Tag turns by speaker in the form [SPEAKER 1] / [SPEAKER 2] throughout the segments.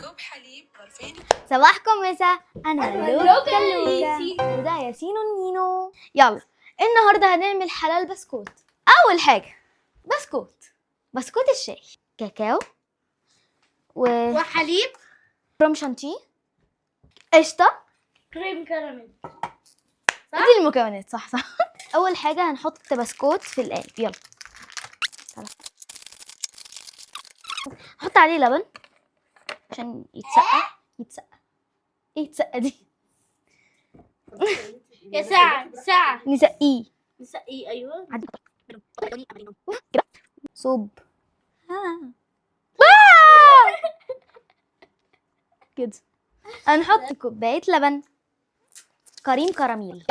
[SPEAKER 1] كوب حليب، ظرفين.
[SPEAKER 2] صباحكم مسا. انا
[SPEAKER 3] ملوكة
[SPEAKER 2] لوكا وده ياسين ونينو. يلا النهارده هنعمل حلال بسكوت. اول حاجة بسكوت الشاي، كاكاو
[SPEAKER 3] وحليب،
[SPEAKER 2] وكريم شانتيه، قشطه،
[SPEAKER 3] كريم كراميل.
[SPEAKER 2] دي المكونات. صح صح. اول حاجة هنحط بسكوت في القالب. يلا تعالى. نحط عليه لبن عشان يتسقى. يتسقى ايه يتسقى دي؟
[SPEAKER 3] يا ساعة ساعة
[SPEAKER 2] نسقيه.
[SPEAKER 3] نسقيه. ايوه.
[SPEAKER 2] كده صب كده. هنحط كوباية لبن، كريم كراميل،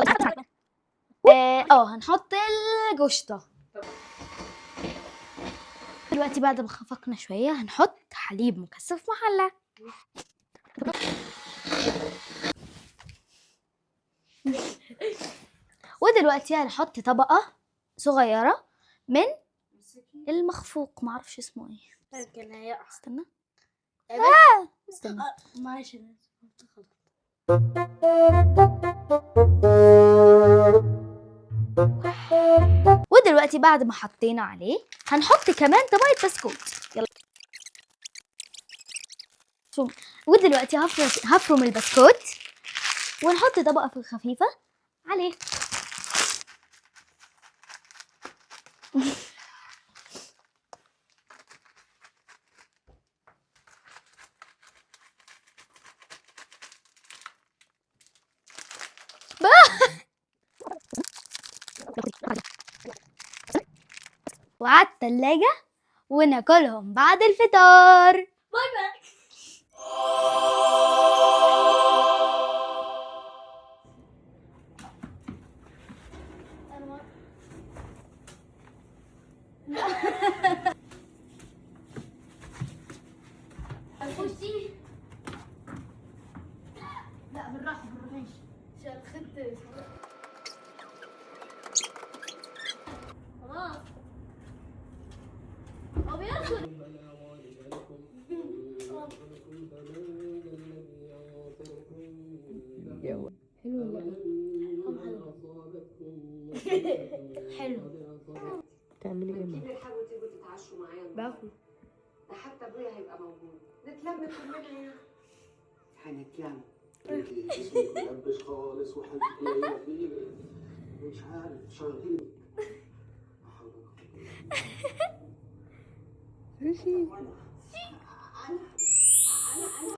[SPEAKER 2] هنحط الجشطة. دلوقتي بعد ما خفقنا شوية هنحط حليب مكثف محلى. ودلوقتي هنحط طبقة صغيرة من المخفوق، معرفش اسمه ايه.
[SPEAKER 3] يمكن هيقع.
[SPEAKER 2] استنى استنى.
[SPEAKER 3] معلش أنا غلط.
[SPEAKER 2] ودلوقتي بعد ما حطينا عليه هنحط كمان طبقة بسكوت. يلا. ودلوقتي هفرم البسكوت ونحط طبقة خفيفة عليه. وعلى التلاجة وناكلهم بعد الفطار.
[SPEAKER 3] bye bye. خشي. لا بالراحة بالراحة. ماشي عشان خدت خلاص. هو بياخد.
[SPEAKER 2] حلو.
[SPEAKER 4] تعملي ايه؟
[SPEAKER 1] اكيد الحاجة تيجوا تتعشوا معايا النهارده. ده حتى ابويا هيبقى موجود، نتلم كلنا يعني.
[SPEAKER 5] هنتلم.
[SPEAKER 6] جسمك ملبش خالص وحالتك قليلة فيه، مش عارف شياطين.
[SPEAKER 4] ماشي.